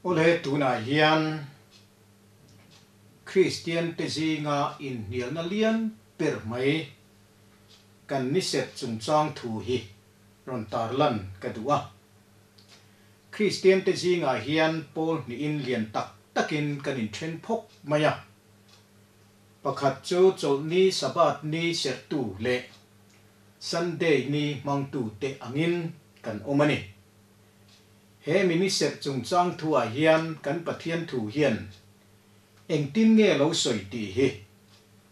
Awle tunah hian Kristian te zinga inhnialna lian ber mai kan ni serh chungchang thu hi rawn tarlan ka duh a. Kristian te zingah hian pawl hnihin lian tak takin kan inthen phawk mai a. Pakhat chu Chawlhni Sabbath ni serhtu leh Sunday ni hmangtu te angin kan awm a ni. He mini serh chungchang thuah hian kan Pathian thu hian engtin nge lo sawi tih hi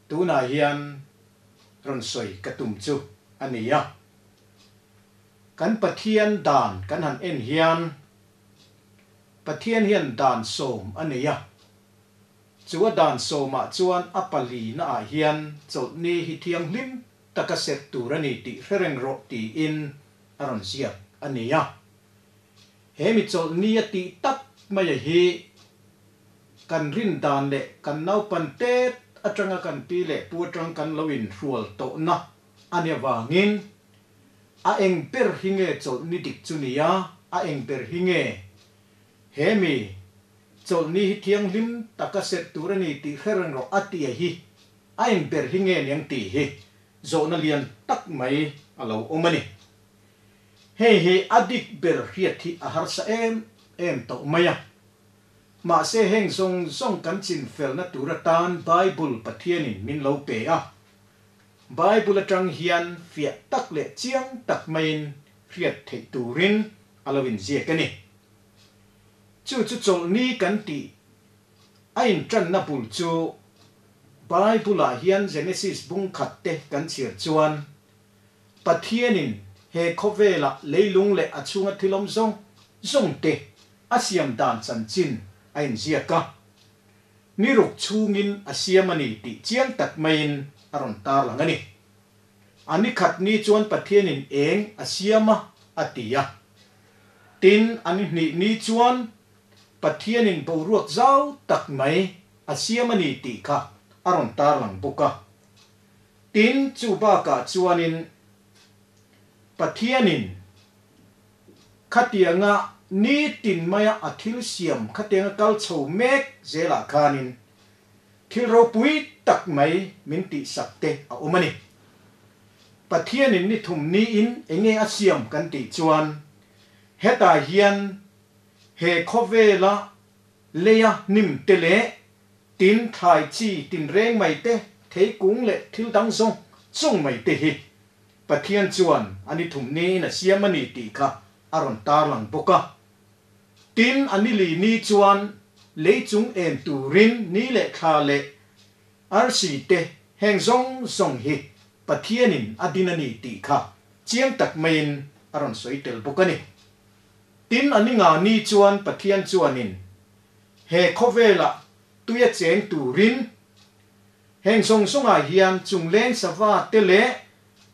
tunah hian rawn sawi ka tum chu a ni a. Kan Pathian dan kan han en hian Pathian hian dan sawm a nei a. Chu a dan sawmah chuan a palina ah hian chawlhni hi thianghlim taka serh tur a ni tih hre reng rawh tiin a rawn ziak a ni a. He mi chawlhni a tih tak maia hi kan rin dan leh kan naupan tet atanga kan pi leh pu atang kan lo inhrual tawhna a nia vangin a eng ber hi nge chawlhni dik chu nia, a eng ber hi nge he mi chawlhni hi thianghlim taka serh tur a ni tih hre reng rawh a tia hi a eng ber hi nge niang tih hi zawhna lian tak mai a lo awm a ni. Hei hi a dik ber hriat hi a harsa em em tawh mai a. Mahse heng zawng zawng kan chinfelna tur atan Bible Pathianin min lo pe a. Bible atang hian fiah tak leh chiang tak maiin hriat theih turin a lo inziak a ni. Chu chu chawlhni kan tih a intanna bul chu Bible-ah hian Genesis bung khat te kan chhiar chuan Pathianin he khawvela leilung leh a chhunga thil awm zawng zawng te a siam dan chanchin a inziak a. Ni ruk chhungin a siam a ni tih chiang tak maiin a rawn tarlang a ni. A ni khat ni chuan Pathianin eng a siam a, a ti a. Tin, a ni hnih ni chuan Pathianin boruak zau tak mai a siam a ni tih kha a rawn tarlang bawk a. Tin, chu bakah chuanin Pathianin khatianga nitin maia a thil siam khatianga kal chho mek zelah khanin thil ropui tak mai min tihsak te a awm a ni. Pathianin ni thum niin enge a siam kan tih chuan hetah hian he khawvela leia hnim te leh tin thlai chi tinreng mai te, theikung leh thil dang zawng zawng mai te hi Pathian chuan a ni thum niin a siam a ni tih kha a rawn tarlang bawk a. Tin, a ni li ni chuan lei chung en turin ni leh thla leh arsi te heng zawng zawng hi Pathianin a din a ni tih kha chiang tak maiin a rawn sawi tel bawk a ni. Tin, a ni nga ni chuan Pathian chuanin he khawvelah tuia cheng turin heng zawng zawngah hian chungleng sava te leh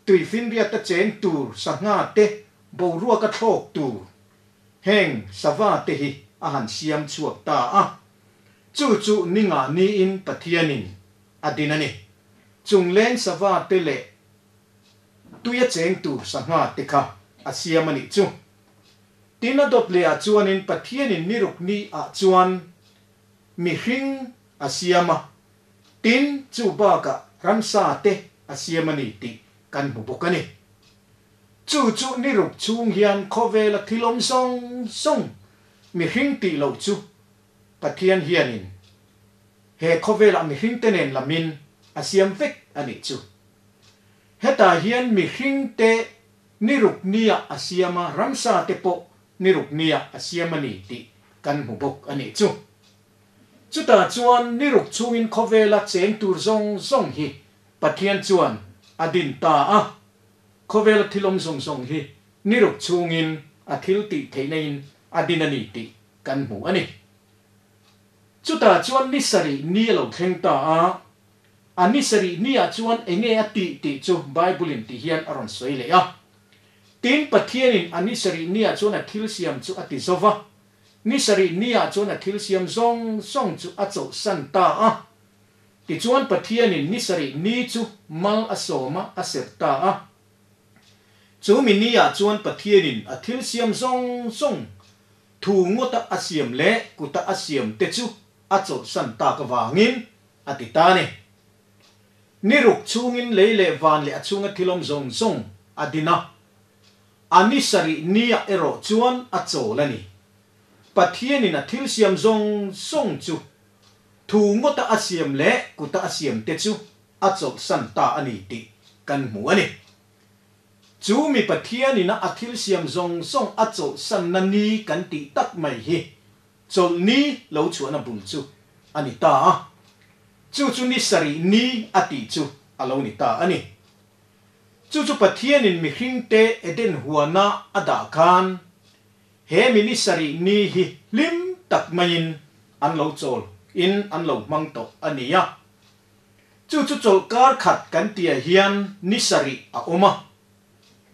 tuifinriata cheng tur sangha te boruaka thlawk tur heng sava te hi a han siam chhuak ta a. Chu chu ni nga niin Pathianin a din a ni. Chungleng sava te leh tuia cheng tur sangha te kha a siam a nih chu. Tin a dawt leh ah chuanin Pathianin ni ruk ni ah chuan mihring a siam a, tin chu bakah ramsa te a siam a ni tih kan hmu bawk a ni. Chu chu ni ruk chhung hian khawvela thil awm zawng zawng mihring tih loh chu Pathian hianin he khawvelah mihringte nen lamin a siam vek a nih chu. Hetah hian mihringte ni ruk nia a siam a, ramsa te pawh ni ruk nia a siam a ni tih kan hmu bawk a nih chu. Chutah chuan ni ruk chhungin khawvela cheng tur zawng zawng hi Pathian chuan a din ta a, khawvela thil awm zawng zawng hi ni ruk chhungin a thil tih theihna in a din a ni tih kan hmu a ni. Chutah chuan ni sarih ni a lo thleng ta a, A ni sarih niah chuan enge a tih tih chu Bible-in ti hian a rawn sawi leh a. Tin, Pathianin a ni sarih niah chuan a thil siam chu a ti zo va. Ni sarih niah chuan a thil siam zawng zawng chu a chawlhsan ta a. Tichuan Pathianin ni sarih ni chu mal a sawm a, a serh ta a. Chu mi niah chuan Pathianin a thil siam zawng zawng. Thu ngawta a siam leh kuta a siam te chu a chawlhsan tak avangin a ti ta a ni. Ni ruk chhungin lei leh van leh a chhunga thil awm zawng zawng a din a, a ni sarih niah erawh chuan a chawl a ni. Pathianin a thil siam zawng zawng chu thu ngawta a siam leh kuta a siam te chu a chawlhsan ta a ni tih kan hmu a ni. Chu mi Pathianina a thil siam zawng zawng a chawlhsanna ni kan tih tak mai hi chawlhni lo chhuahna bul chu a ni ta a. Chu chu ni sarih ni a tih chu a lo ni ta a ni. Chu chu Pathianin mihringte Eden huana a dah khan he mi ni sarih ni hi hlim tak maiin an lo chawl in an lo hmang tawh a ni a. Chu chu chawlhkar khat kan tihah hian ni sarih a awm a.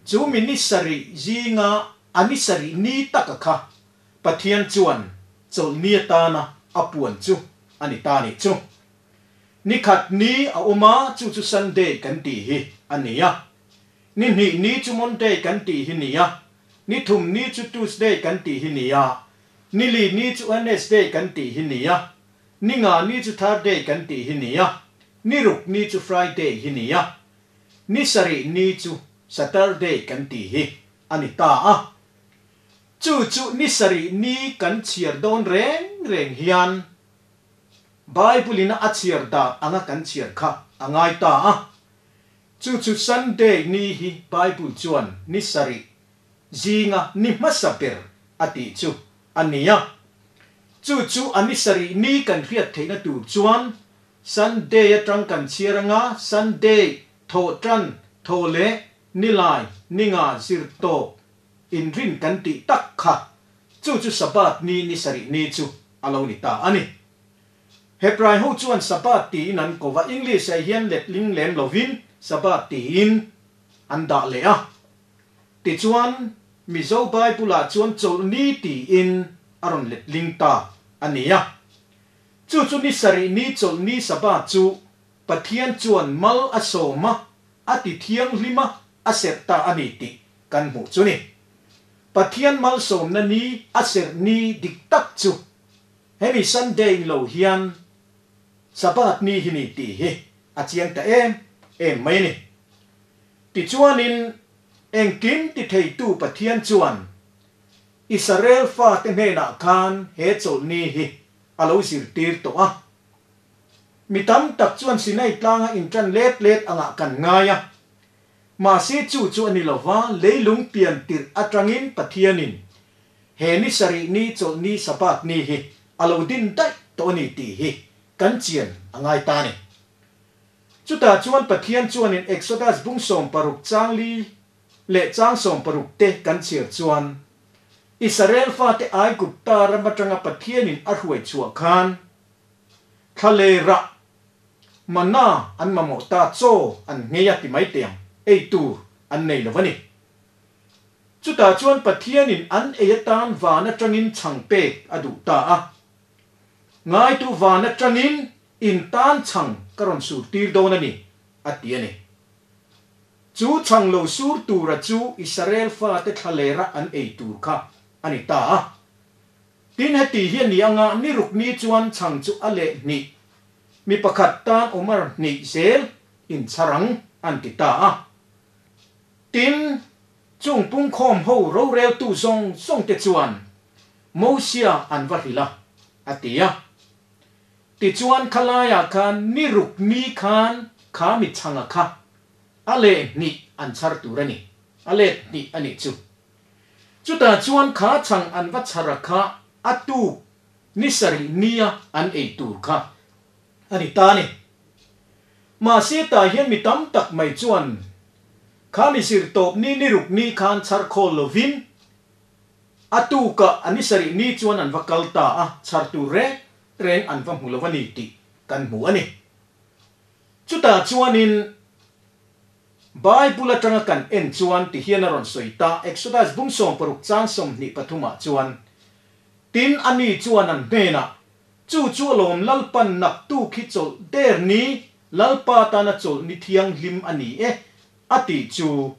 Chu mi ni sarih zinga a ni sarih ni taka kha Pathian chuan chawlhni atana a puan chu a ni ta nih chu. Ni khat ni a awm a, chu chu Sunday kan tih hi a ni a. Ni hnih ni chu Monday kan tih hi ni a. Ni thum ni chu Tuesday kan tih hi ni a. Ni li ni chu Wednesday kan tih hi ni a. Ni nga ni chu Thurday kan tih hi ni a, ni ruk ni chu Friday hi ni a, ni sarih ni chu Saturday kan tih hi a ni ta a. Chu chu ni sarih ni kan chhiar dawn reng reng hian Bible in a chhiar dan anga kan chhiar kha a ngai ta a. Chu chu Sunday ni hi Bible chuan ni sarih zinga ni hmasa ber a tih chu a ni a. Chu chu a ni sarih ni kan hriat theihna tur chuan Sunday atang kan chhiar anga Sunday thawh tan thaw leh nilai ninga zir tawp inrin kan tih tak kha chu chu Sabbath ni ni sarih ni chu a lo ni ta a ni. Hebrai ho chuan Sabbath tiin an ko va, English ah hian letling lem lovin Sabbath tiin an dah leh a. Tichuan, Mizo Bible-ah chuan chawlhni tiin a rawn letling ta a ni a. Chu chu ni sarih ni chawlhni Sabbath chu Pathian chuan mal a sawm a, a ti thianghlim a, a serh ta a ni tih kan hmuh chu ni. Pathian malsawmna ni a serh ni dik tak chu hemi Sunday in lo hian Sabbath ni hi ni tih hi a chiang ta em em mai a ni. Tichuanin, engkim ti theitu Pathian chuan Israel fate hnenah khan he chawlhni hi a lo zirtir tawh a. Mi tam tak chuan Sinai tlanga inṭan let let angah kan ngai a. Mahse chu chu a ni lo va, leilung pian tirh aṭangin Pathianin he ni sarih ni chawlhni Sabbath ni hi a lo din daih tawh a ni tih hi kan chian a ngai ta a ni. Chutah chuan Pathian chuanin Exodus bung 16 chang li leh chang 60 te kan chhiar chuan, Israel fate Aigupta ram atanga Pathianin a hruai chhuah khan thla leh rah, manna an mamawh ta chaw an nghei a ti mai teh ang, ei tur an nei lo a ni. Chutah chuan Pathianin an ei atan van atangin chhang pek a duh ta a. Ngaitu van atangin In tan chhang ka rawn sur tir dawn a ni, a ti a ni. Chu chhang lo sur tura chu Israel fate thlalera an ei tur kha a ni ta a. Tin, heti hi a ni anga ni ruk ni chuan chhang chu a leh hnih, mi pakhat tan Omar hnih zel in chhar ang, an ti ta a. Tin, chung pungkhawm ho roreltu zawng zawngte chuan Mosia an va hrilh a, a ti a. Tichuan khalaiah khan ni ruk ni khan kha mi chhanga kha a leh hnih an chhar tur a ni, a let hnih a nih chu. Chutah chuan kha chhang an va chhar a kha a tuk ni sarih nia an ei tur kha a ni ta a ni. Mahse tah hian mi tam tak mai chuan kha mi zir tawp ni ni ruk ni khan chhar khawl lovin A tukah a ni sarih ni chuan an va kal ta a, chhar tur reng reng an va hmu lo a ni tih kan hmu a ni. Chutah chuanin Bible atanga kan en chuan ti hian a rawn sawi ta, Exodus bung 60 chang 23 ah chuan, Tin, a ni chuan an hnenah, Chu chu alawm Lalpan naktuk hi chawlh der ni, Lalpa tana chawlh ni thianghlim a ni e, a tih chu.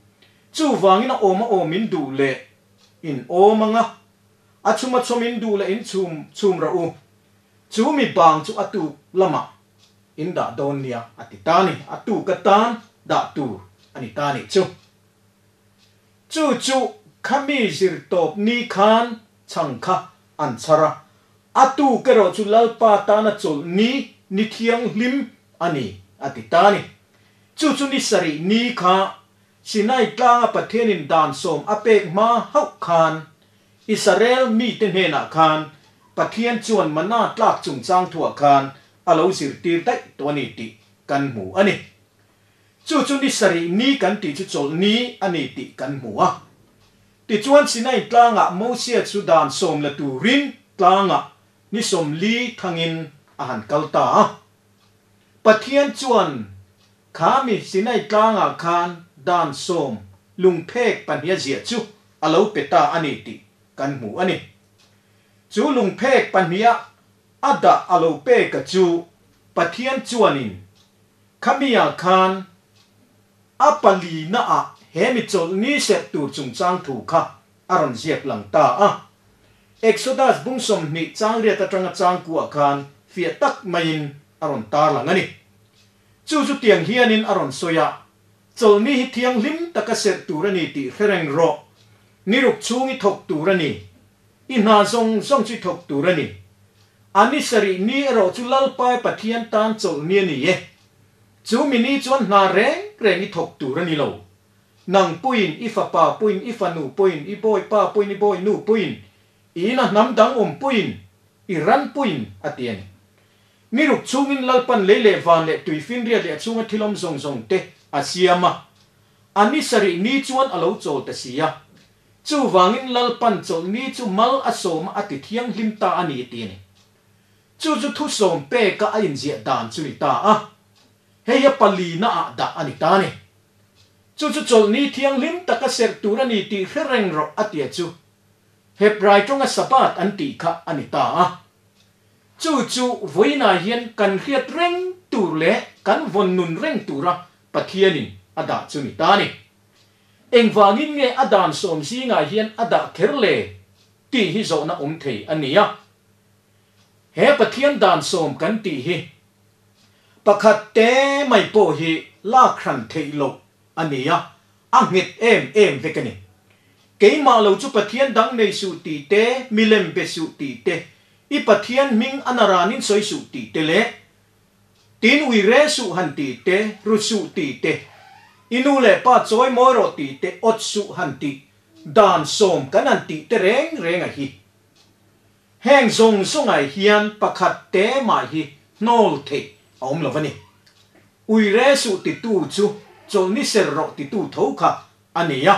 Chuvangin a awm a awm in duh leh in awm ang a. A chhum a chhawm in duh leh in chhum chhum rawh u. Chu mi bang chu a tuk lamah in dah dawn nia a ti ta ni. A tuk atan dah tur a ni ta nih chu. Chu chu khami zirtawp ni khan chhang kha an chhar a, a tuk erawh chu Lalpa tana chawlh ni ni thianghlim a ni a ti ta ni. Chu chu ni sarih ni kha Sinai tlanga Pathianin dan sawm a pek hma hauh khan Israel mite hnenah khan Pathian chuan mana tlak chungchang thuah khan a lo zirtir daih tawh a ni tih kan hmu a ni. Chu chu ni sarih ni kan tih chu chawlh ni a ni tih kan hmu a. Tichuan Sinai tlangah Mosia chu dan sawm la turin tlangah ni 40 thangin a han kal ta a. Pathian chuan kha mi Sinai tlangah khan dan sawm lungphek pahniha ziah chu a lo pe ta a ni tih kan hmu a ni. Chu lungphek pahniha a dah a lo peka chu Pathian chuanin Khami-ah khan a palina-ah he mi chawlh ni serh tur chungchang thu kha a rawn ziak lang ta a. Exodus bung 20 chang riat atanga chang kuah khan fiah tak maiin a rawn tar lang a ni. Chu chu tiang hianin a rawn sawi a, Chawlh ni hi thianghlim taka serh tur a ni tih hre reng rawh. Ni ruk chhung i thawk tur a ni. I hna zawng zawng chu i thawk tur a ni. A ni sarih ni erawh chu Lalpai Pathian tan chawlh ni a ni e. Chu mi ni chuan hna reng reng i thawk tur a ni lo. Nang puiin, i fapa puiin, i fanu puiin, i bawipa puiin, i bawinu puiin, i ina hnam dang awm puiin, i ran puiin a ti a ni. Ni ruk chhungin Lalpan lei leh van leh tui finriat leh a chhunga thil awm zawng zawng te a siam a. A ni sarih ni chuan a lo chawl ta si a. Chuvangin Lalpan chawlh ni chu mal a sawm a ti thianghlim ta a ni ti a ni. Chu chu thusawm peka a inziah dan chu ni ta a. Hei hi a palina ah dah a ni ta a ni. Chu chu chawlh ni thianghlim taka serh tur a ni tih hre reng rawh a tia chu Hebrai tawnga Sabbath an tih kha a ni ta a. Chu chu vawiinah hian kan hriat reng tur leh kan vawn nun reng tura Pathianin a dah chu ni ta a ni. Engvangin nge a dan sawm zingah hian a dah kher le tih hi zawhna awm thei a ni a. He Pathian dan sawm kan tih hi pakhat te mai pawh hi lak hran theih loh a ni a, a nghet em em vek a ni. Keimah lo chu Pathian dang nei suh tih te, milem be suh tih te, i Pathian hming a naranin sawi suh tih te leh Tin ui re suh han ti te, ru suh ti te, i nu leh pa chawi mawi rawh ti te, awt suh han ti, dan sawm kan han tih te reng reng a hi. Heng zawng zawngah hian pakhat te mah hi hnawl theih a awm lo a ni. Ui re suh titu chu chawlhni ser rawh titu tho kha a ni a.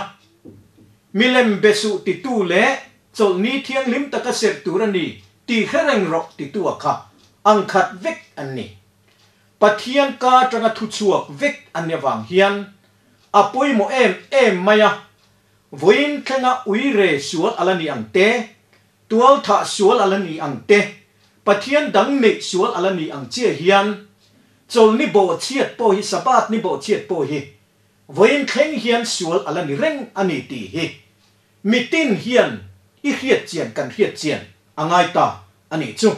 Milem be suh titu leh chawlhni thianghlim taka serh tur a ni tih hre reng rawh titu a kha ang khat vek an ni. Pathian ka atanga thu chhuak vek an ni avang hian a pawimawh em em mai a, vawiin thlenga ui re sual a la ni ang te, tual thah sual a la ni ang te, Pathian dang neih sual a la ni ang chiah hian chawlhni bawhchhiat pawh hi Sabbath ni bawhchhiat pawh hi Vawiin thleng hian sual a la ni reng a ni tih hi mitin hian i hriat chian kan hriat chian a ngai ta a nih chu.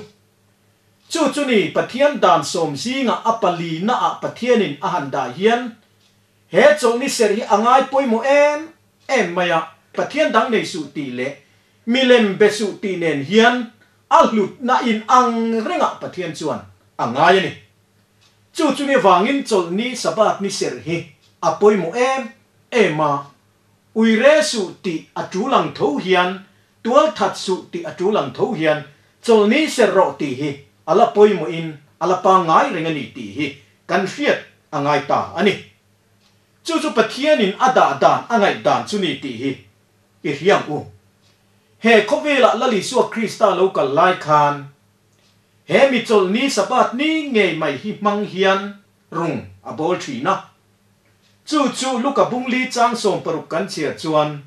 Chu chu ni Pathian dan sawm zingah a palina ah Pathianin a han dah hian he chawlhni serh hi a ngai pawimawh em em mai a, Pathian dang nei suh tih leh milem be suh tih nen hian a hlutna in ang rengah Pathian chuan a ngai a ni. Chu chumi vangin chawlhni Sabbath ni serh hi a pawimawh em em a, ui re suh tih a tul ang tho hian, tual that suh tih a tul ang tho hian chawlhni serh rawh tih hi a la pawimawhin a la pangngai reng a ni tih hi kan hriat a ngai ta a ni. Chu chu Pathianin a dah dan a ngaih dan chu ni tih hi i hriang u. He khawvelah Lal Isua Krista lo kal lai khan He mi chawlhni Sabbath ni ngei mai hi hmang hian rung a bawl thin a. Chu chu Luka bungli chang 16 kan chhiar chuan,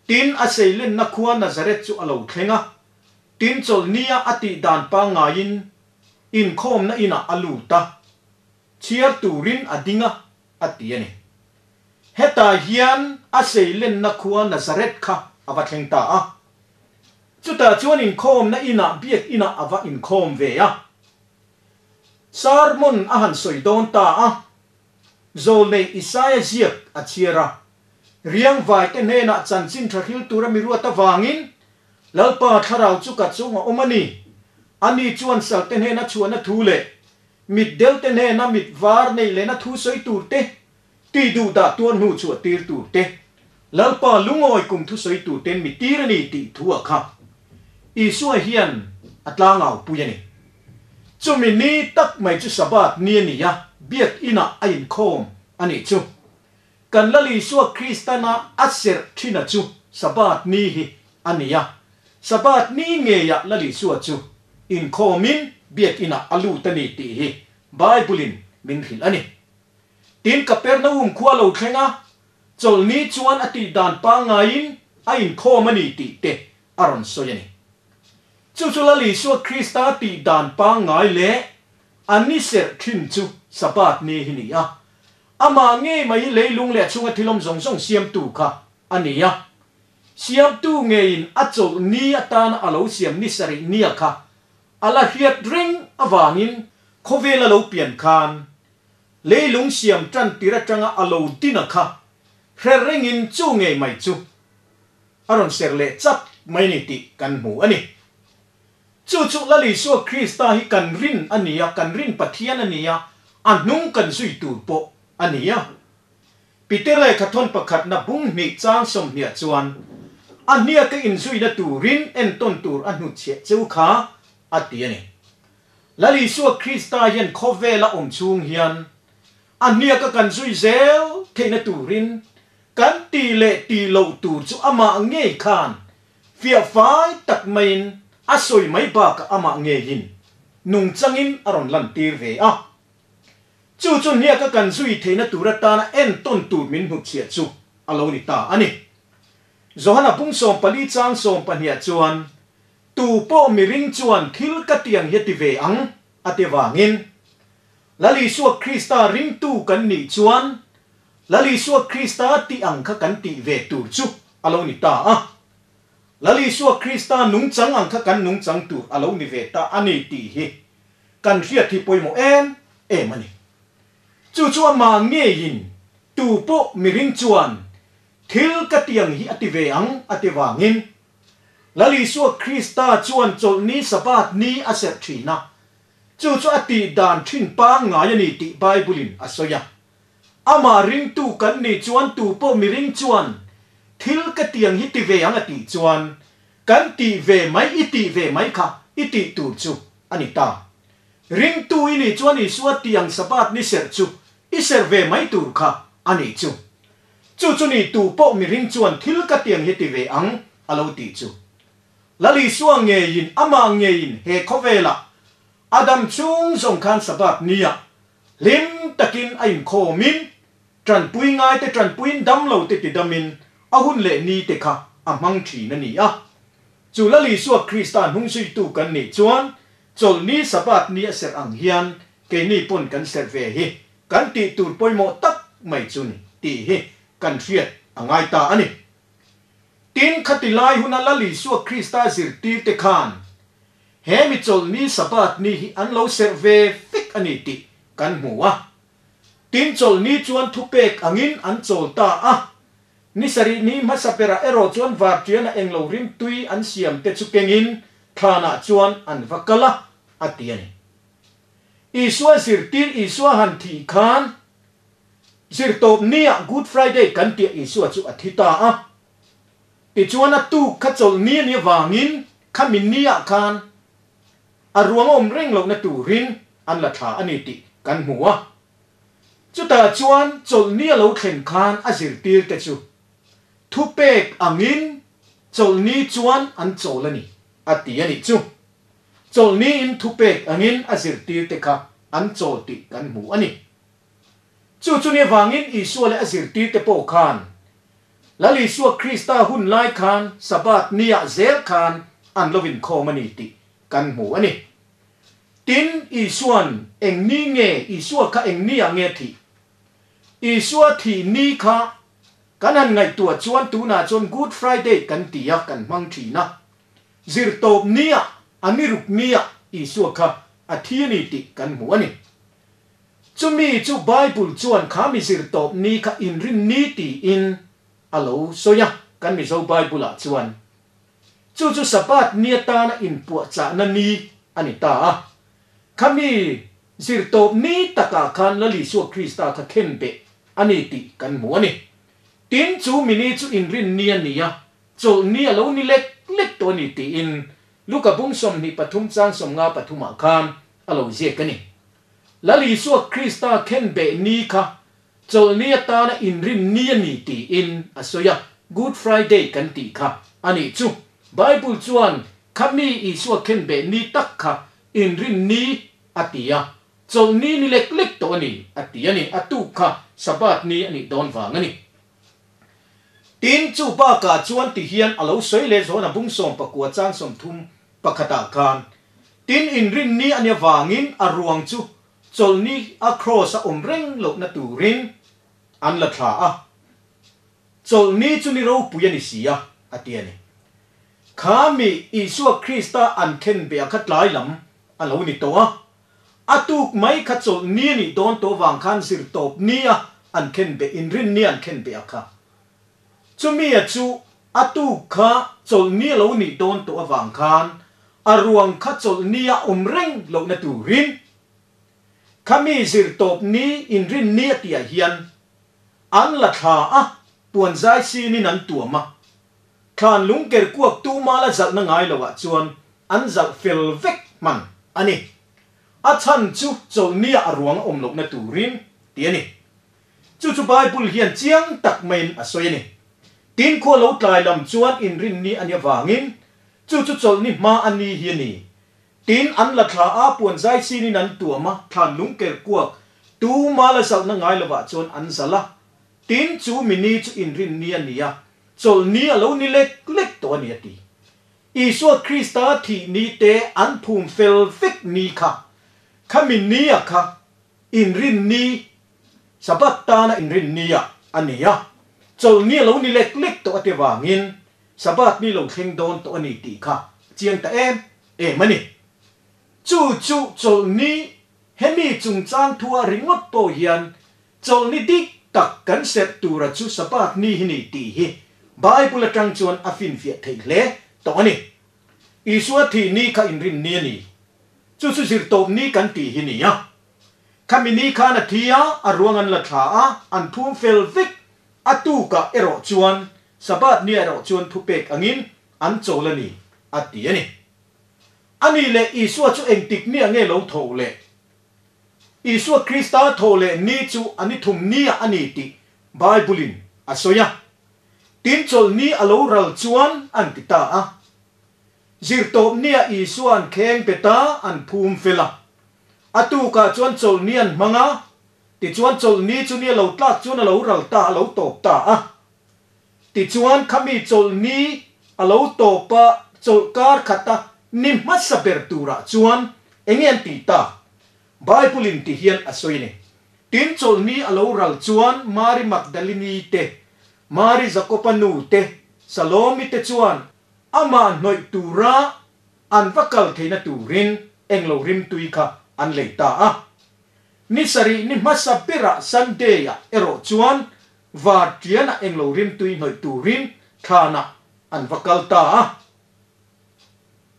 Tin a seilenna khua Nazareth chu a lo thleng a, tin chawlhnia a tih dan pangngaiin inkhawmna inah a lut a, chhiar turin a ding a, a ti a ni. Hetah hian a seilenna khua Nazareth kha a va thleng ta a. Chutah chuan inkhawmna inah biak inah a va inkhawm ve a. Sermon a han sawi dawn ta a. Zawlnei Isaia ziak a chhiar a. Riangvaite hnenah chanchin tha hril tura mi ruat avangin Lalpa thlarau chu ka chung a awm a ni. Ani chuan salte hnena chhuahna thu leh mit delte hnena mit var nei lehna thu sawi tur te, tih duh dah tuar hnu chhuah tir tur te, Lalpa lungawi kum thu sawi tur ten mi tir a ni tih thu a kha Isua hian a tlangau pui a ni. Chumi ni tak mai chu Sabbath ni a ni a, biak inah a inkhawm a nih chu. Kan Lal Isua Kristana a serh thina chu Sabbath ni hi a ni a, Sabbath ni ngeiah Lal Isua chu inkhawmin biak inah a lut a ni tih hi Bible-in min hrilh a ni. Tin, Kapernaum khua lo thleng a, chawlhni chuan a tih dan pangngaiin a inkhawm a ni tih te a rawn sawi a ni. Chu chu Lal Isua Krista tih dan pangngai leh a ni serh thin chu Sabbath ni hi ni a. Amah ngei mai hi leilung leh a chhunga thil awm zawng zawng siamtu kha a ni a. Siamtu ngeiin a chawlh ni atana a lo siam ni sarih nia kha a la hriat reng avangin khawvel a lo pian khan leilung siam tan tir atanga a lo din a kha hre rengin chu ngei mai chu a rawn ser leh chat mai ni tih kan hmu a ni. Chu chu Lal Isua Krista hi kan rin a ni a, kan rin Pathian a ni a, a hnung kan zui tur pawh a ni a. Peter lehkha thawn pakhatna bung hnih chang sawmhniah chuan a hniaka inzuina turin entawn tur a hnutchhiah cheu kha a ti a ni. Lal Isua Krista hian khawvela awm chhung hian a hniaka kan zui zel theihna turin kan tih leh tih loh tur chu amah ngei khan fiah fai tak maiin a sawi mai bakah amah ngeiin nungchangin a rawn lantir ve a. Chu chu hniaka kan zui theihna tur atana entawn tur min hnutchhiah chu a lo ni ta a ni. Johana bung 14 chang 12 chuan, Tu pawh miring chuan thil ka tiang hi a ti ve ang, a ti vangin, Lal Isua Krista ringtu kan nih chuan Lal Isua Krista tih ang kha kan tih ve tur chu a lo ni ta a. Lal Isua Krista nungchang ang kha kan nungchang tur a lo ni ve ta a ni tih hi kan hriat hi pawimawh em em a ni. Chu chu amah ngeiin tu pawh miring chuan thil ka ti ang hi a ti ve ang a ti vangin Lal Isua Krista chuan chawlhni Sabbath ni a serh thin a, chu chu a tih dan thin pangngai a ni tih Bible-in a sawi a. Amah ringtu kan nih chuan tu pawh miring chuan thil ka ti ang hi ti ve ang a tih chuan kan tih ve mai i tih ve mai kha i tih tur chu a ni ta. Ringtu i nih chuan Isua ti ang Sabbath ni serh chu i serh ve mai tur kha a nih chu. Chu chu ni tu pawh miring chuan thil ka ti ang hi ti ve ang a lo tih chu. Lal Isua ngeiin amah ngeiin he khawvelah a dam chung zawng khan Sabbath nia hlim takin a inkhawmin tanpui ngaite tanpuiin damlo te tidamin a hun leh ni te kha a hmang thin a ni a. Chu Lal Isua Krista hnungzuitu kan nih chuan chawlhni Sabbath ni a serh ang hian keini pawn kan serh ve hi kan tih tur pawimawh tak mai chu ni tih hi kan hriat a ngai ta a ni. Tin, khati lai huna Lal Isua Krista zirtirte khan he mi chawlhni Sabbath ni hi an lo serh ve vek a ni tih kan hmu a. Tin, chawlhni chuan thupek angin an chawl ta a. Ni sarih ni hmasa berah erawh chuan varṭiana englo rimtui an siam te chu kengin thlanah chuan an va kal a, a ti a ni. Isua zirtir Isua han thih khan zirtawp niah Good Friday kan tiah Isua chu a thi ta a. Tichuan a tuk kha chawlhni a nih avangin khami niah khan a ruang awm reng lohna turin an la thla a ni tih kan hmu a. Chutah chuan chawlhni a lo thlen khan a zirtirte chu thupek angin chawlhni chuan an chawl a ni, a ti a nih chu. Chawlhniin thupek angin a zirtirte kha an chawl tih kan hmu a ni. Chu chu ni avangin Isua leh a zirtirte pawh khan Lal Isua Krista hun lai khan Sabbath niah zel khan an lo inkhawm a ni tih kan hmu a ni. Tin, Isua'n eng ni nge, Isua kha eng ni ah nge a thih? Isua thih ni kha kan han ngaihtuah chuan tunah chuan Good Friday kan ti a, kan hmang thin a. Zirtawp nia a ni ruk nia Isua kha a thi a ni tih kan hmu a ni. Chumi chu Bible chuan kha mi zirtawp ni kha inrin ni tiin a lo sawi a, kan Mizo Bible ah chuan. Chu chu Sabbath ni atana inpuahchahna ni a ni ta a. Khami zirtawp ni takah khan Lal Isua Krista kha khen beh a ni tih kan hmu a ni. Tin, chu mi ni chu inrin ni a ni a, chawlh ni a lo ni lek lek tawh a ni tiin Luka bung 23 chang 53 ah khan a lo ziak a ni. Lal Isua Krista khen beh ni kha chawlh ni atana inrin ni a ni tiin a sawi a, Good Friday kan tih kha a nih chu. Bible chuan khami Isua khen beh ni tak kha inrin ni a ti a, chawlh ni ni lek lek tawh a ni a ti a ni, a tuk kha Sabbath ni a nih dawn vang a ni. Tin, chu bakah chuan ti hian a lo sawi leh zawn a bung 19 chang 30 pakhatah khan, Tin, inrin ni a nia vangin a ruang chu chawlhni a kraws a awm reng lohna turin an la thla a, chawlhni chu ni ropui a ni si a, a ti a ni. Kha mi Isua Krista an khen beh a kha tlai lam a lo ni tawh a, a tuk mai kha chawlhni a nih dawn tawh vang khan zirtawp ni a an khen beh, inrin ni a an khen beh a kha. Chumi a chu a tuk kha chawlhni a lo nih dawn tawh avang khan a ruang kha chawlhni a awm reng lohna turin khami zirtawp ni inrin ni a tihah hian an la thla a, puan zai sinin an tuam a. Thlan lungker kuak tu mala zalhna ngai loah chuan an zalh fel vek hman a ni. A chhan chu chawlhnia a ruang a awm lohna turin ti a ni. Chu chu Bible hian chiang tak maiin a sawi a ni. Tin khua lo tlai lam chuan inrinni a nih avangin chu chu chawlhni hma a ni hi a ni. Tin an la thla a, puan zai sinin an tuam a, thlan lungker kuak tu mala zalhna ngai lovah chuan an zalh a. Tin chu mi ni chu inrinni a ni a, Chawlhni a lo ni lek lek tawh a ni a ti. Isua Krista thih ni te an phum fel vek ni kha, khami ni a kha inrin ni, Sabbath tana inrin ni ah a ni a, chawlhni a lo ni lek lek tawh a ti vangin Sabbath ni lo thleng dawn tawh a ni tih kha chiang ta em em a ni. Chu chu chawlhni hemi chungchang thua ringawt pawh hian Chawlhni dik tak kan serh tura chu Sabbath ni hi ni tih hi Bible atang chuan a finfiah theih hle tawh a ni. Isua thih ni kha inrin ni a ni. Chu chu zirtawp ni kan tih hi ni a. Khami ni khan a thi a, a ruang an la thla a, an phum fel vek. A tukah erawh chuan Sabbath ni erawh chuan thupek angin an chawl a ni, a ti a ni. A nih leh Isua chu engtik ni ah nge lo tho leh? Isua Krista thaw leh ni chu a ni thum nia a ni tih Bible-in a sawi a. Tin chawlh ni a lo ral chuan an ti ta a. Zirtawp nia Isua an kheng bet a, an phum fel a. A tukah chuan chawlh ni an hmang a, tichuan chawlh ni chu ni a lo tlak chuan a lo ral ta, a lo tawp ta a. Tichuan khami chawlh ni a lo tawp a, chawlh kar khata ni hmasa ber turah chuan enge an tih tak? Bible in ti hian a sawi a ni. Tin chawlh ni a lo ral chuan Mari Magdalini te, Mari Jakoba nu te, Salomi te chuan amah hnawih tura an va kal theihna turin englo rimtui kha an lei ta a. Ni sarih ni hmasa berah Sunday-ah erawh chuan var tianah englo rimtui hnawih turin thlanah an va kal ta a.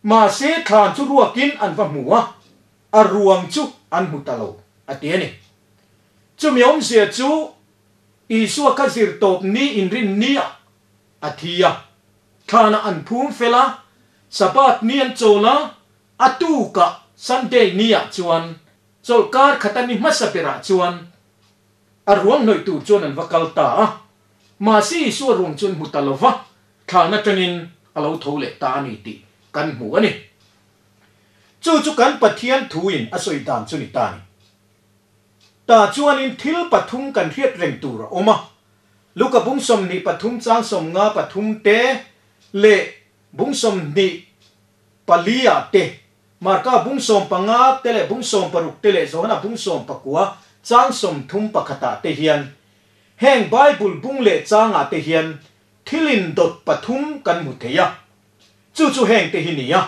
Mahse thlan chu ruakin an va hmu a, a ruang chu an hmu ta lo, a ti a ni. Chumi awmzia chu Isua kha zirtawp ni inrin niah a thi a, thlanah an phum fel a, Sabbath ni an chawl a, a tukah Sunday niah chuan chawlhkar khata ni hmasa berah chuan a ruang hnawih tur chuan an va kal ta a. Mahse Isua ruang chu an hmu ta lo va, thlan atangin a lo tho leh ta a ni tih kan hmu a ni. Chu chu kan Pathian thuin a sawi dan chu ni ta a ni. Ta chuanin thil pathum kan hriat reng tur a awm a, Luka bung 23 chang 53 te leh bung 24 ah te, Marka bung 15 te leh bung 16 te leh Johana bung 19 chang 31 ah te hian heng Bible bung leh changah te hian thil indawt pathum kan hmu thei a. Chu chu hengte hi nia.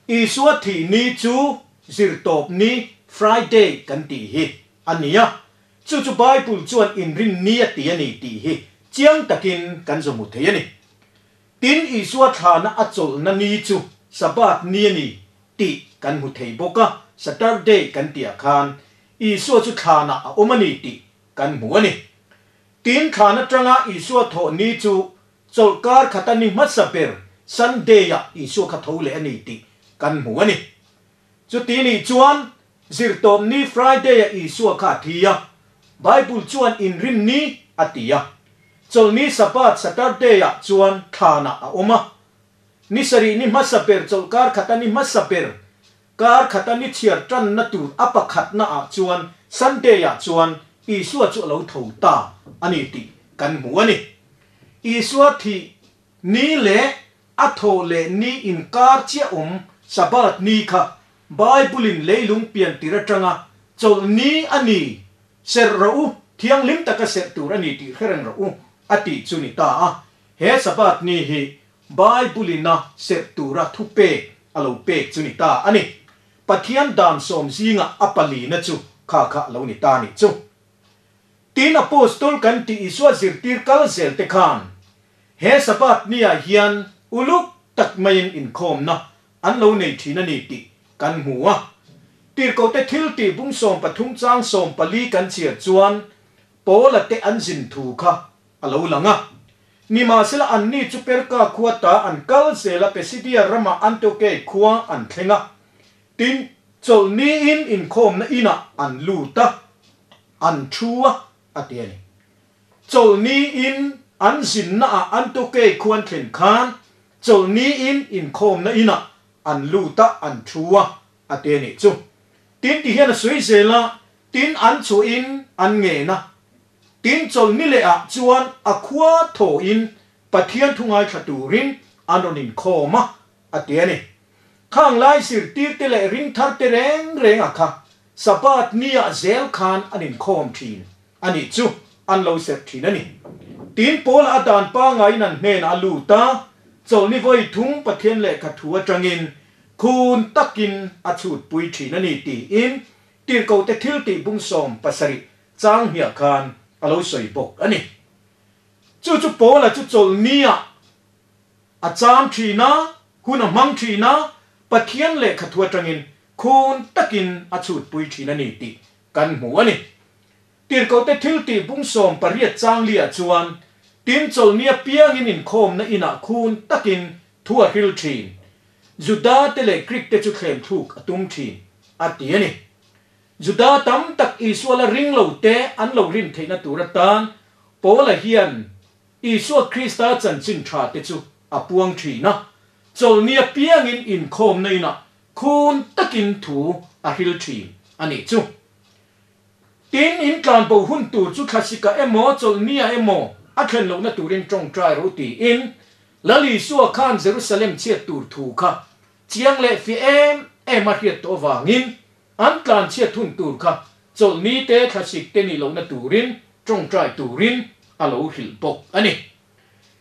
Isua thih ni chu Zirtawp ni, Friday, kan tih hi a nia. Chu chu Bible chuan inrin ni a ti a ni tih hi chiang takin kan zawhmu thei a ni. Tin, Isua thlana a chawlhna ni chu Sabbath ni a ni tih kan hmu thei bawk a, Saturday kan tihah khan Isua chu thlanah a awm a ni tih kan hmu a ni. Tin, thlan atanga Isua thawh ni chu chawlhkar khata ni hmasa ber Sunday-ah Isua kha tho leh a ni tih kan hmu a ni. Chuti nih chuan Zirtawp ni Friday-ah Isua kha a thi a, Bible chuan inrin ni a ti a. Chawlhni Sabbath Saturday-ah chuan thlanah a awm a. Ni sarih ni hmasa ber chawlhkar khata ni hmasa ber kar khata ni chhiar tanna tur a pakhatnaah chuan Sunday-ah chuan Isua chu a lo tho ta a ni tih kan hmu a ni. Isua thih ni leh a thawh leh ni inkar chiah awm Sabbath ni kha Bible-in leilung pian tir atanga chawlh ni a ni, serh rawh u, thianghlim taka serh tur a ni tih hre reng rawh u, a tih chu ni ta a. He Sabbath ni hi Bible-ina serh tura thupek a lo pek chu ni ta a ni. Pathian dan sawm zingah a palina chu kha kha lo ni ta nih chu. Tin Apostol kan tih Isua zirtir kal zel te khan he Sabbath ni-ah hian uluk tak maiin inkhawmna an lo nei thin a ni tih kan hmu a. Tirhkohte thil tih bung 13 chang 14 kan chhiar chuan Paula te an zin thu kha a lo lang a. Nimahsela anni chu Perka khua ta an kal zel a Pisidia ramah Antiokei khua an thleng a. Tin, chawlhniin inkhawmna inah an lut a, an thu a, a ti a ni. Chawlhniin an zinnaah Antiokei khua an thlen khan chawlhniin inkhawmna inah an lut a, an thu a, a ti a nih chu. Tin ti hian a sawi zel a, tin an chhuahin an ngen a. Tin chawlhni lehah chuan a khua thawhin Pathian thu ngaithla turin an rawn inkhawm a, a ti a ni. Khang lai zirtirte leh ringtharte reng renga kha Sabbath niah zel khan an inkhawm thin a nih chu an lo serh thin a ni. Tin Paula a dan pangaiin an hnenah a lut a, chawlhni vawi thum Pathian lehkha thu atangin khun takin a chhutpui thin a ni tiin Tirhkohte thiltih bung 17 chang hniah khan a lo sawi bawk a ni. Chu chu Paula chu chawlhniah A cham thin a, hun a hmang thin a, Pathian lehkha thu atangin khun takin a chhutpui thin a ni tih kan hmu a ni. Tirhkohte thil tih bung 18 chang liah chuan tin chawlhni apiangin inkhawmna inah khun takin thu a hril thin. Juda te leh Greek te chu thlem thluk a tum thin, a ti a ni. Juda tam tak Isua la ring lo te an lo rin theihna tur atan Paula hian Isua Krista chanchin tha te chu a puang thin a, chawlhni apiangin inkhawmna inah khun takin thu a hril thin a nih chu. Tin, in tlanbo hun tur chu thlasika emaw chawlhnia emaw a thlen lohna turin tawngtai ro tiin Lal Isua khan Jerusalem chhiat tur thu kha chiang leh fiah em em a hriat tawh avangin an tlanchhiat hun tur kha chawlhni te thlasik te nih lohna turin tawngtai turin a lo hrilh bawk a ni.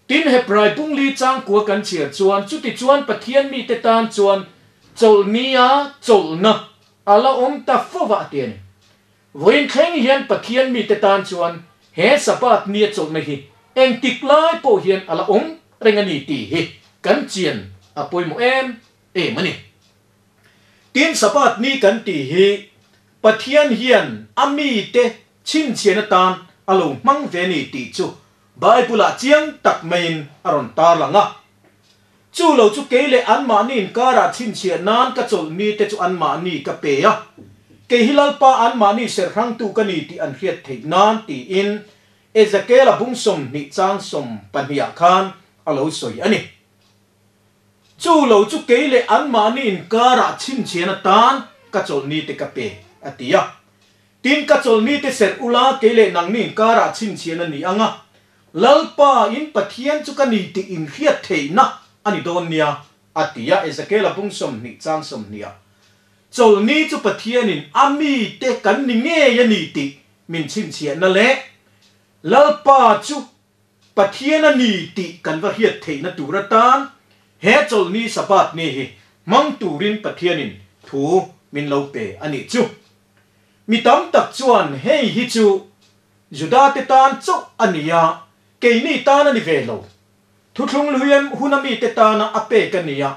Tin, Hebrai bungli changkua kan chhiar chuan chuti chuan Pathian mite tan chuan chawlhnia chawlhna a la awm ta fo va a ti a ni. Vawiin thleng hian Pathian mite tan chuan he Sabbath nia chawlhna hi engtik lai pawh hian a la awm reng a ni tih hi kan chian a pawimawh em em a ni. Tin, Sabbath ni kan tih hi Pathian hian a mite chhinchhian atan a lo hmang ve ni tih chu Bible-ah chiang tak maiin a rawn tarlang a. Chu lo chu kei leh anmahni inkarah chhinchhiah nan ka chawlh mite chu anmahni ka pe a, kei hi Lalpa anmahni serhrangtu ka ni tih an hriat theih nan tiin Ezekiel-a bung 20 chang 12-ah khan a lo sawi a ni. Chu lo chu kei leh anmahni inkarah chhinchhian atan ka chawlhni te ka pe, a ti a. Tin, ka chawlhni te serh ula kei leh nangni inkarah chhinchhian a ni ang a, Lalpa in Pathian chu ka ni tih inhriat theihna a ni dawn nia, a ti a, Ezekiel-a bung 20 chang 20 ah. Chawlhni chu Pathianin a mite kan ni ngei a ni tih min chhinchhiahna leh Lalpa chu Pathian a ni tih kan va hriat theihna tur atan He chawlhni Sabbath ni hi hmang turin Pathianin thu min lo pe a nih chu. Mi tam tak chuan hei hi chu Judate tan chauh a ni a, keini tan a ni ve lo. Thuthlung luiam huna mite tana a pek a ni a,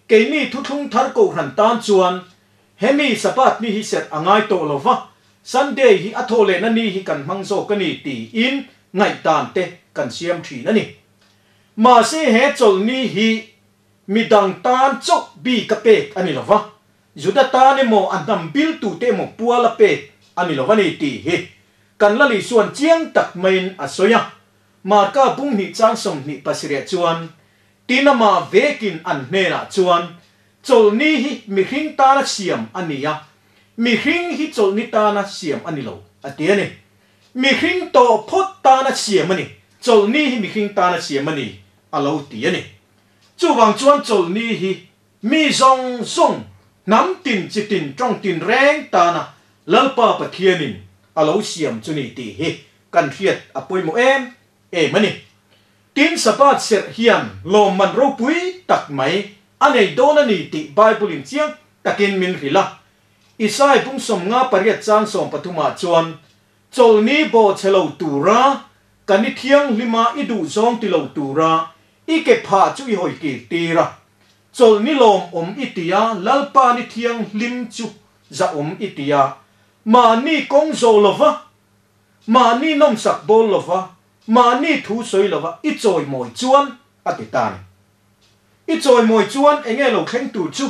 keini thuthlung thar kohhran tan chuan hemi Sabbath ni hi serh a ngai tawh lo va, Sunday hi a thawh lehna ni hi kan hmang zawk a ni tiin ngaihdan te kan siam thin a ni. Mahse he chawlhni hi midang tan chauh bik a pek a ni lo va, Juda tan emaw a hnam biltute emaw pual a pek a ni lo a ni tih hi kan Lali chuan chiang tak maiin a sawi a. Marka bung hnih chang 27 chuan, Tin amah vekin an hnenah chuan, Chawlhni hi mihring tana siam a ni a, mihring hi chawlhni tana siam a ni lo, a ti a ni. Mihring tawh phawt tana siam a ni, chawlhni hi mihring tana siam a ni, a lo ti a ni. Chuvang chuan chawlhni hi mi zawng zawng, hnam tin chi tin tawng tin reng tana Lalpa Pathianin a lo siam chu ni tih hi kan hriat a pawimawh em em a ni. Tin, Sabbath serh hian lawmman ropui tak mai a nei dawn a ni tih Bible-in chiang takin min hrilh a. Isai pum 58 chang 13 ah chuan, Chawlhni bawh chhe lo tura ka ni thianghlima i duhzawng ti lo tura i ke phah chu i hawi kir tir a. Chawlhni lawmawm i ti a, Lalpa ni thianghlim chu zahawm i ti a. Mahni kawng zawh lova Mahni nawmsak bawl lova, mahni thu sawi lova i chawimawi chuan, a ti ta ni. I chawimawi chuan enge lo thleng tur chu?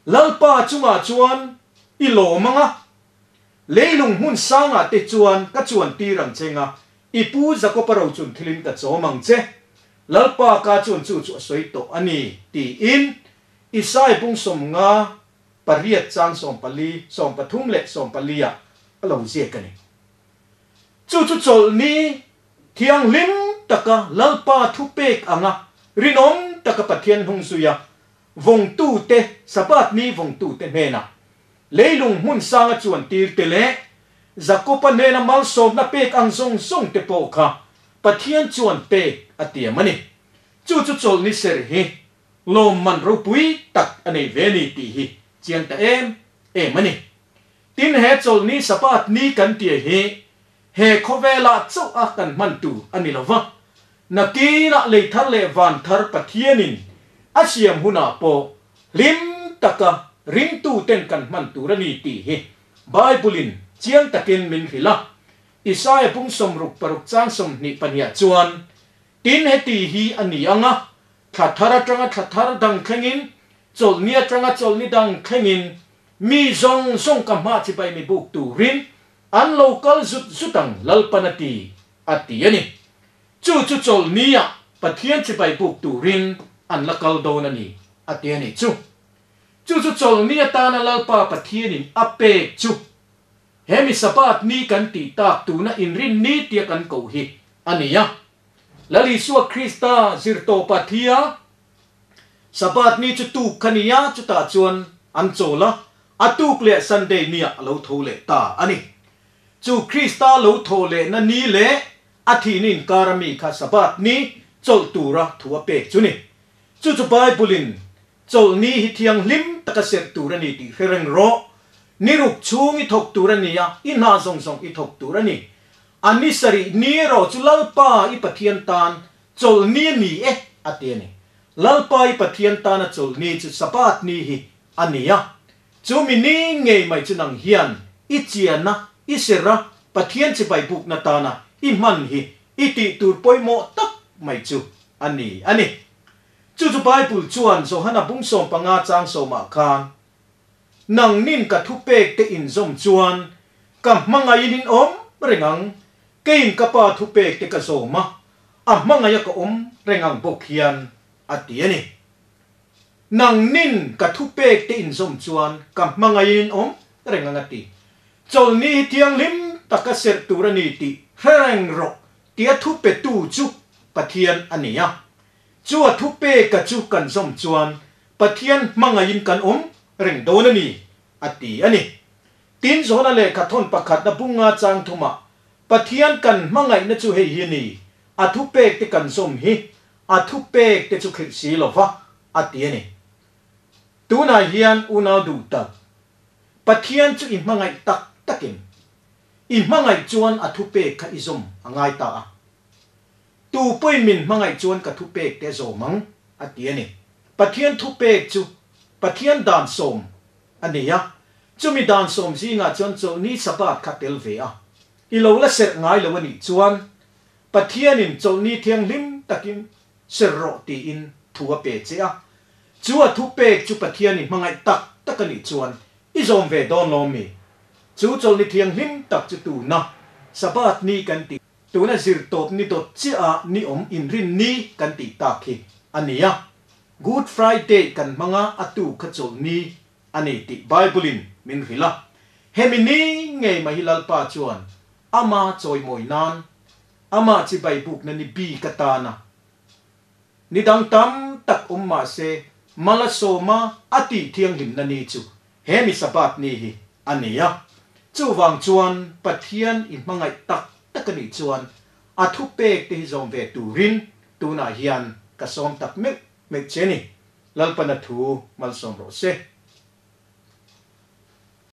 Lalpa chungah chuan i lawm ang a, leilung hmun sangah te chuan ka chuan tir ang che nga, i pu Jakopa rochun thilin ka chawm ang che. Lalpa ka chuan chu chu a sawi tawh a ni, tiin Isai bung 58 chang 14, 13 leh 14 ah a lo ziak a ni. Chu chu chawlhni thianghlim taka Lalpa thupek anga rinawm taka Pathian hnung zuia vawngtute, Sabbath ni vawngtute hnenah leilung hmun sanga chuan tirte leh Jakopa hnena malsawmna pek ang zawng zawng te pawh kha Pathian chuan pek a tiam a ni. Chu chu chawlhni serh hi lawmman ropui tak a nei ve ni tih hi chiang ta em em a ni. Tin he chawlhni Sabbath ni kan tia hi he khawvelah chauh a kan hman tur a ni lo va, nakinah lei thar leh van thar Pathianin a siam hunah pawh hlim taka ringtuten kan hman tur a ni tih hi Bible-in chiang takin min hrilh a. Isaia bung 66 chang 22 ah chuan, Tin heti hi a ni ang a, Thla thar atanga thla thar dang thlengin, chawlhni atanga chawlhni dang thlengin, mi zawng zawng ka hmah chibai mi buk turin an lo kal zut zut ang Lalpan a ti, a ti a ni. Chu chu chawlhnia Pathian chibai buk turin an la kal dawn a ni, a ti a ni. Chu chu chu chawlhni atana Lalpa Pathianin a pek chu he mi Sabbath ni kan tih tak tuna inrin ni tia kan koh hi a ni a. Lal Isua Krista zirtawpa thi a, Sabbath ni chu tuk kha ni a, chutah chuan an chawl a, a tuk leh Sunday niah a lo tho leh ta a ni. Chu Krista lo thaw lehna ni leh a thihna inkar a mi kha Sabbath ni chawlh tura thu a pek chu ni. Chu chu Bible-in chawlh ni hi thianghlim taka serh tur a ni tih hre reng rawh. Ni ruk chhung i thawk tur a ni a, i hna zawng zawng i thawk tur a ni. A ni sarih ni erawh chu Lalpa i Pathian tan chawlhni a ni e, a ti a ni. Lalpa i Pathian tana chawlhni chu Sabbath ni hi a ni a. Chu mi ni ngei mai chu nang hian i chiana, i serh a, Pathian chibai bukna tana i hman hi i tih tur pawimawh tak mai chu a ni a ni. Chu chu Bible chuan Johana bung 15 chang sawmah khan, Nang nin ka thupek te inzawm chuan ka hmangaihin in awm reng ang, keiin ka pa thupek te ka zawm a, a hmangaia ka awm reng ang bawk hian a ti a ni. Nang nin ka thupek te inzawm chuan ka hmangaihin in awm reng ang a ti. Chawlhni hi thianghlim taka serh tur a ni tih hre reng rawh tia thupetu chu Pathian a ni a. Chu a thupeka chu kan zawm chuan Pathian hmangaihin kan awm reng dawn a ni, a ti a ni. Tin, Johana lehkha thawn pakhatna bunga chang thumah, Pathian kan hmangaihna chu hei hi a ni, a thupekte kan zawm hi, a thupekte chu khirh si lo va, a ti a ni. Tunah hian unau duh tak, Pathian chu i hmangaih tak takin, i hmangaih chuan a thupek kha i zawm a ngai ta a. Tu pawhin min hmangaih chuan ka thupek te a zawm ang, a ti a ni. Pathian thupek chu Pathian dan sawm a ni a, chumi dan sawm zingah chuan chawlhni Sabbath kha tel ve a. I lo la serh ngai lo a nih chuan Pathianin chawlhni thianghlim takin serh rawh tiin thu a pe che a. Chu a thupek chu Pathian i hmangaih tak tak a nih chuan i zawm ve dawn lawm mi? Chu chawlhni thianghlim tak chu tuna Sabbath ni kan tih Tuna zirtawp ni dawt chiah a ni awm inrin ni kan tih tak hi a ni a. Good Friday kan hmang a, a tu kha chawlh ni a ni tih Bible-in min hrilh a. Hemi ni ngei mai hi Lalpa chuan ama chawimawi nan, amah chibai bukna ni bik atan a ni dang tam tak awm mah se mal a sawm a, a tih thianghlimna ni chu he mi Sabbath ni hi a ni a. Chuvang chuan Pathian i hmangaih tak tak a nih chuan a thupek te hi zawm ve turin tunah hian ka sawm tak meuh meuh che ni. Lalpana thu malsawm rawh se.